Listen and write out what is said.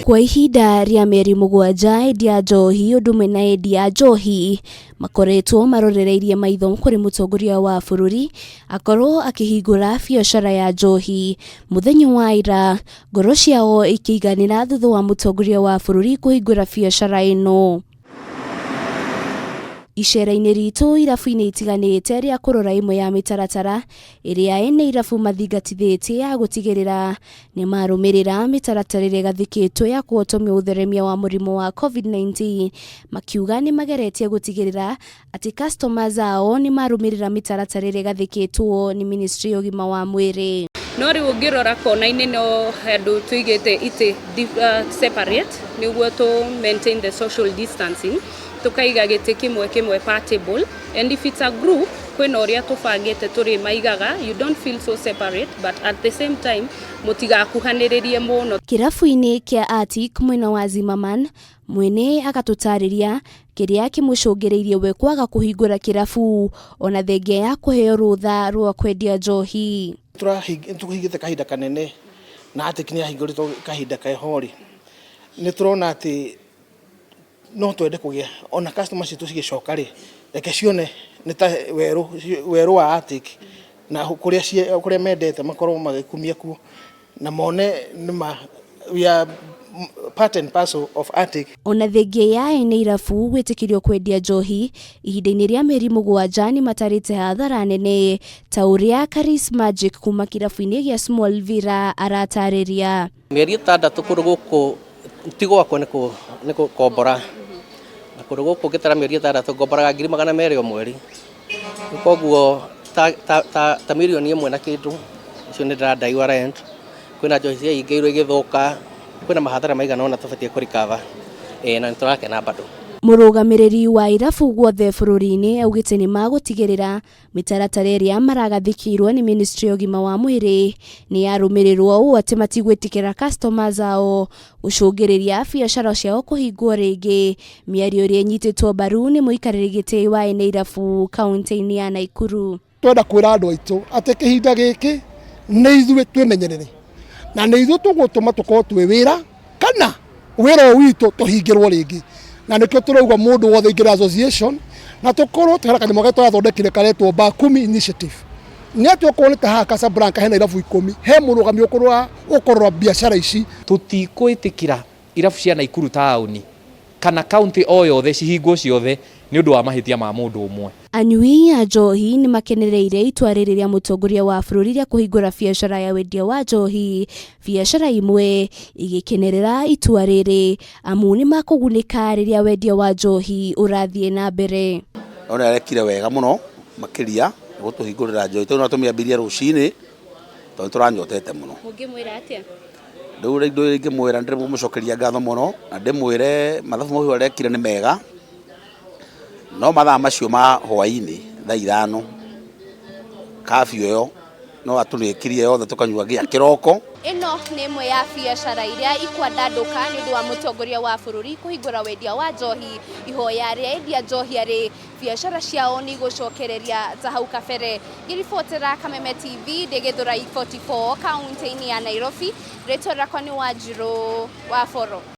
Kwa ihinda rĩa mĩeri 7 endia a njohi ũndũ ũmwe na endia a njohi makoretwo marorereirie maitho kũrĩ mũtongoria wa bũrũri akorwo akĩhingũra biacara ya njohi. Mũthenya wa ira ngoro ciao ikĩiganĩra thutha wa mũtongoria wa bũrũri kũhingũra biacara ĩno. Icera-inĩ ritũ irabu-inĩ itiganĩte rĩa kũrora ĩmwe ya mĩtaratara ĩrĩa ene irabu mathingatithĩtie ya gũtigĩrĩra nĩ marũmĩrĩra mĩtaratara ĩrĩa ĩgathĩkĩtwo ya kũhotomia ũtheremia wa mũrimũ wa COVID-19, makiuga nĩ mageretie gũtigĩrĩra atĩ customers ao nĩ marũmĩrĩra mĩtaratara ĩrĩa ĩgathĩkĩtwo nĩ ministry ya ũgima wa mwĩrĩ. No rĩu ũngĩrora kona-inĩ no handũ tũigĩte itĩ separate nĩguo tũ maintain the social distancing, tũkaiga gĩtĩ kĩmwe kĩmwe per table, and if it's a group kwĩna ũrĩa tũbangĩte tũrĩ maigaga, you don't feel so separate, but at the same time mũtigakuhanĩrĩrie mũno. Kĩrabu-inĩ kĩa Arctic mwena wa Zimmerman, mwene agatũtarĩria kĩrĩa kĩmũcũngĩrĩirie we kwaga kũhingũra kĩrabu ona thengia ya kũheo rũtha rwa kwendia njohi. Tũhingĩte kahinda kanene na Arctic nĩ yahingũrĩtwo kahinda keho rĩ, nĩ tũrona atĩ no twende kũgĩa ona customer citũ cigĩcoka rĩ, reke cione nĩ ta werũ werũ wa Arctic na kũrĩa kũrĩa mendete makorwo magĩkumia kuo na mone nĩma we are part and parcel of Arctic. Ona thengia ya ene irabu gwĩtĩkĩrio kwendia njohi ihinda-inĩ rĩa mĩeri 7 nĩ matarĩte hathara nene ta ũrĩa Karis Magic kuma kĩrabu-inĩ gĩa Small Villa aratarĩria. Mĩeri 6 kũndũ gũkũ ti gwakwa nĩ gũkombora, na kũndũ gũkũ ngĩtara mĩeri 6 ngomboraga 200,000 o mweri, koguo ta mirioni 1 na kĩndũ icio nĩ ndĩradaiwa rent, kwĩna njohi ciahingĩirwo igĩthũka, kwĩna mahathara maigana ũna tũbatiĩ kũ recover, na nĩ tũrakena bado. Mũrũgamĩrĩri wa irabu guothe bũrũri-inĩ augĩte nĩ magũtigĩrĩra mĩtaratara ĩrĩa maragathĩkĩirwo nĩ ministry ya ũgima wa mwĩrĩ nĩ yarũmĩrĩrwo ũũ atĩ matigwĩtĩkĩra customers ao gũcũngĩrĩria biacara ciao kũhingwo rĩngĩ. Mĩario ĩrĩa ĩnyitĩtwo mbaru nĩ mũikarĩri gĩtĩ wa ene irabu kaunti-inĩ ya Naikuru. Twenda kwĩra andũ aitũ atĩ kĩhinda gĩkĩ nĩ ithuĩ twĩmenyerere na nĩ ithuĩ tũgũtũma tũkorwo twĩ wĩra kana wĩra ũyũ witũ tũhingĩrwo rĩngĩ, na nĩkĩo tũrauga mũndũ wothe aingĩre association na tũkorwo twĩna kanyamũ karĩa tũrathondekire karetwo Bakumi Initiative. Nĩ atĩ okorwo nĩ ta haha Casablanca hena irabu 10, he mũrũgami ũkũrora biacara ici. Tũtikwĩtĩkĩra irabu cia Naikuru taũni kana kaunti o yothe cihingwo ciothe nĩ ũndũ wa mahĩtia ma mũndũ ũmwe. Anyui a njohi nĩ makenereire itua rĩrĩ rĩa mũtongoria wa bũrũri rĩa kũhingũra biacara ya wendia wa njohi, biacara imwe igĩkenerera itua rĩrĩ amu nĩ makũgunĩka rĩrĩa wendia wa njohi ũrathiĩ na mbere. No nĩ arekire wega mũno makĩria gũtũhingũrĩra njohi tondũ no tũmĩambirie rũcinĩ tondũ tũranyotete mũno. Mũngĩmwĩra atĩa? Rĩu indo ingĩmwĩra ndĩmũcokeria ngatho mũno na ndĩmwĩre mathabu macio arekire nĩ mega, no mathaa macio ma hwaĩ-inĩ thaa 5 curfew ĩyo no atũrĩkirie yothe tũkanyua nginya kĩroko. Ĩno nĩ ĩmwe ya biacara iria ikwandandũka nĩ ũndũ wa mũtongoria wa bũrũri kũhingũra wendia wa njohi. Ihoya rĩa endia njohi arĩ biacara ciao nĩ igũcokereria ta hau kabere. Ngĩribotera Kameme TV ndĩ Gĩthũrai 44 kaunti-inĩ ya Nairobi, rĩtwa rĩakwa nĩ Wanjirũ wa Boro.